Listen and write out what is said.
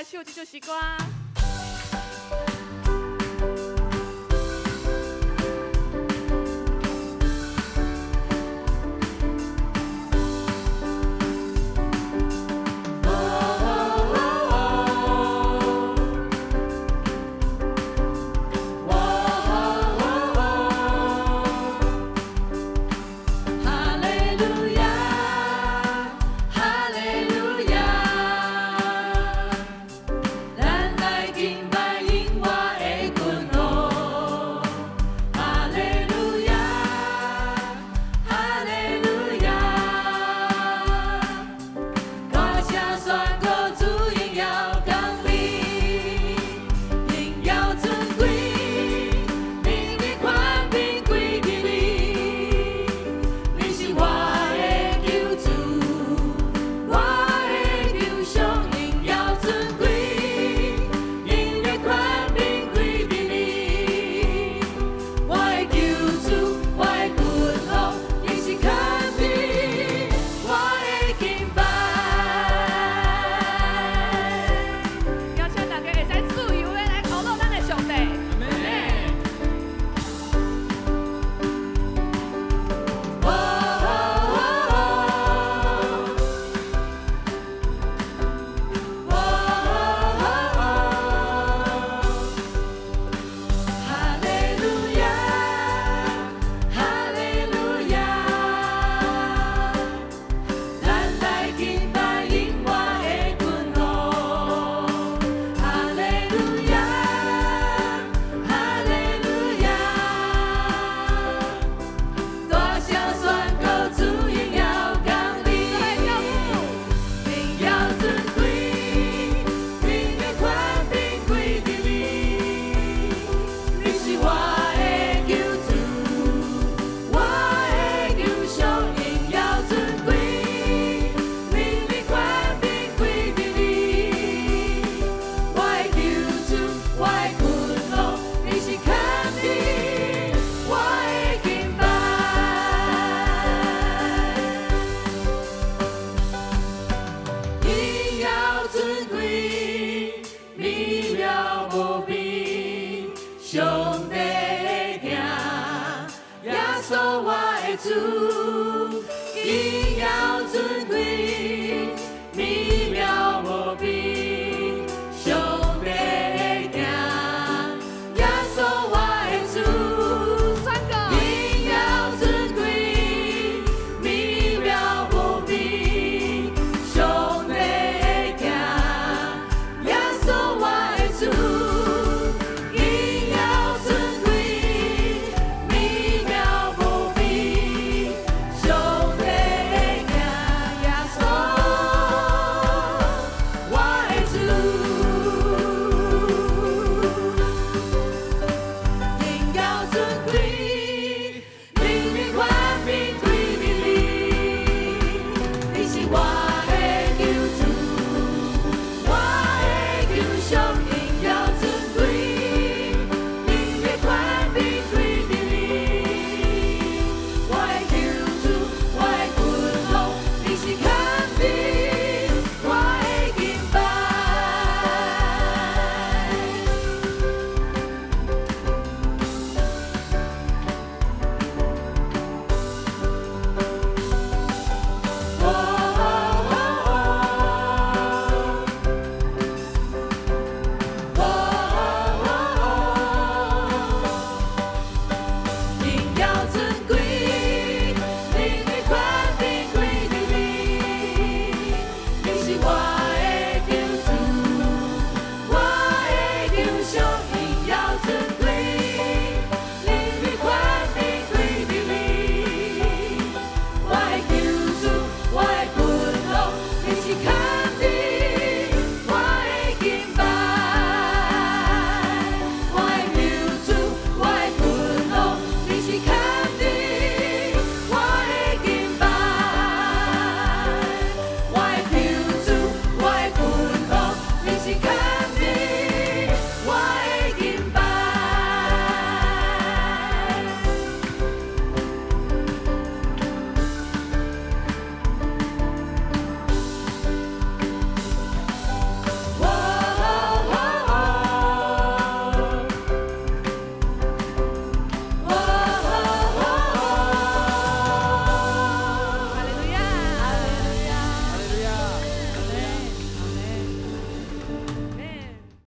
來唱這首詩歌。哈利路亞，哈利路亞，咱來敬拜永活的君王。哈利路亞，哈利路亞，大聲宣告主榮耀降臨，榮耀尊貴，能力權柄歸予你。你是我的救主，我的救贖，榮耀尊貴，能力權柄歸予你。我的救主，我的君王，你是權柄，我的敬拜。邀請大家會使自由的來呼嚕咱的上帝。哦哦哦，哈利路亞，哈利路亞，咱來敬拜永活的君王。哈利路亞，哈利路亞，大聲宣告主榮耀降臨，榮耀尊貴，能力權柄歸予你。你是我的救主，我的救贖，榮耀尊貴，能力權柄歸予你。我的救主，我的君王，你是權柄，我的敬拜。榮耀尊貴，美妙無比，上帝的行，耶穌我的主，榮耀尊